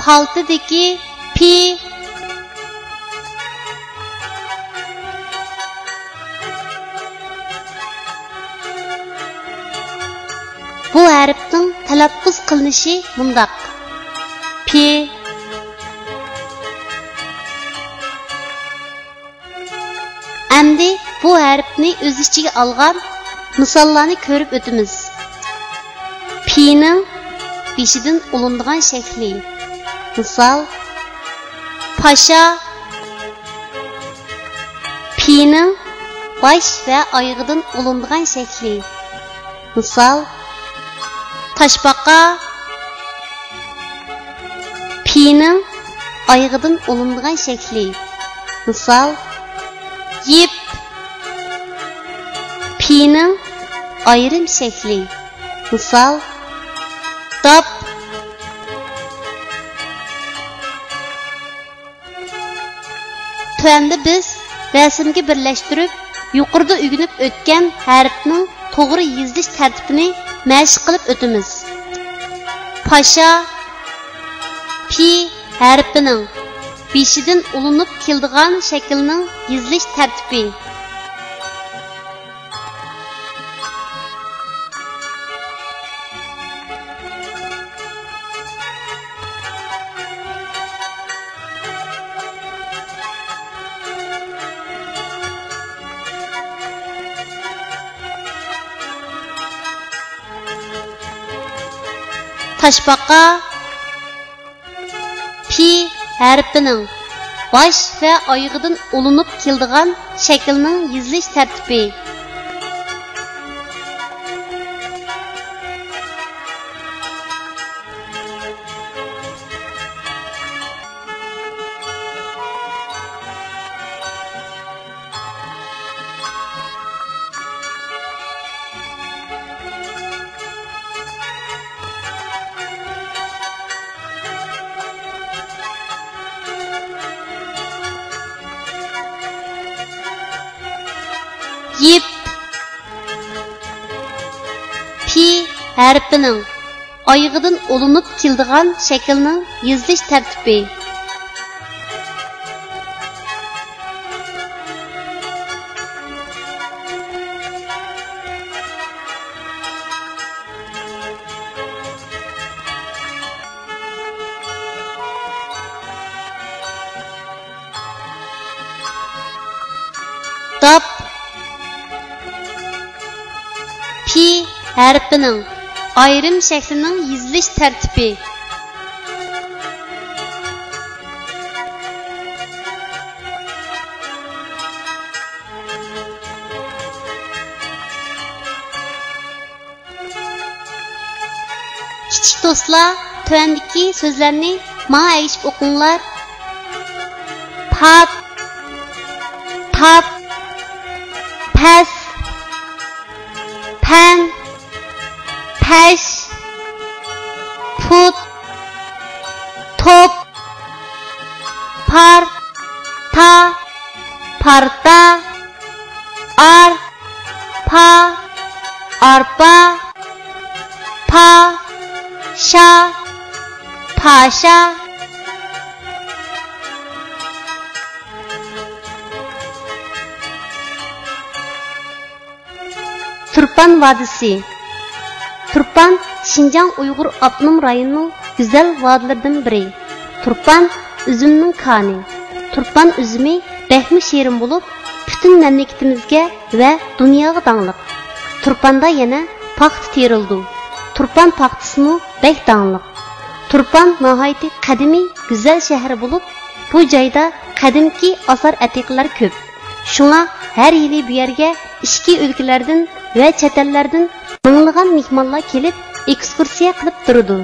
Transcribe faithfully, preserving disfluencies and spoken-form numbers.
قالتىدىكى پى. بۇ ھەرپنىڭ تەلەپپۇز قىلىنىشى مۇنداق: پى. ئەمدى بۇ ھەرپنى ئۆز ئىچىگە ئالغان مىساللارنى كۆرۈپ ئۆتىمىز. پىنىڭ بېشىدىن ئۇلىنىدىغان شەكلى. مىسال، پاشا. پىنىڭ باش ۋە ئايىغىدىن ئۇلىنىدىغان شەكلى. مىسال، تاشپاقا. پىنىڭ ئايىغىدىن ئۇلىنىدىغان شەكلى. مىسال، يىپ. پىنىڭ ئايرىم شەكلى. مىسال، داپ. تۆۋەندە بىز رەسىمگە بىرلەشتۈرۈپ، يۇقىرىدا ئۆگىنىپ ئۆتكەن ھەرپنىڭ توغرا يېزىلىش تەرتىپىنى مەشىق قىلىپ ئۆتىمىز. پاشا، پى ھەرپىنىڭ بېشىدىن ئۇلىنىپ كېلىدىغان شەكىلنىڭ يېزىلىش تەرتىپى. تاشپاقا. پى ھەرپىنىڭ باش ۋە ئايىغىدىن ئۇلىنىپ كېلىدىغان شەكىلنىڭ يېزىلىش تەرتىپى. يىپ. پى ھەرپىنىڭ ئايىغىدىن ئۇلىنىپ كېلىدىغان شەكىلنىڭ يېزىلىش تەرتىپى. داپ. پى ھەرپىنىڭ ئايرىم شەكلىنىڭ يېزىلىش تەرتىپى. كىچىك دوستلار، تۆۋەندىكى سۆزلەرنى ماڭا ئەگىشىپ ئوقۇڭلار. پات، تاپ، پەس، پەن، پەش، پۇت، توپ، پار، تا، پارتا، ئار، پا، ئارپا، پا، شا، پاشا. تۇرپان ۋادىسى. تۇرپان شىنجاڭ ئۇيغۇر ئاپتونوم رايونىنىڭ گۈزەل ۋادىلىرىدىن بىرى. تۇرپان ئۈزۈمنىڭ كانى. تۇرپان ئۈزۈمى بەكمۇ شېرىن بولۇپ، پۈتۈن مەملىكىتىمىزگە ۋە دۇنياغا داڭلىق. تۇرپاندا يەنە پاختا تېرىلىدۇ. تۇرپان پاختىسىمۇ بەك داڭلىق. تۇرپان ناھايىتى قەدىمىي، گۈزەل شەھەر بولۇپ، بۇ جايدا قەدىمكى ئاسار ئەتىقىلەر كۆپ. شۇڭا ھەر يىلى بۇ يەرگە ئىچكى ئۆلكىلەردىن ۋە چەت ئەللەردىن مىڭلىغان مېھمانلار كېلىپ، ئېكسكۇرسىيە قىلىپ تۇرىدۇ.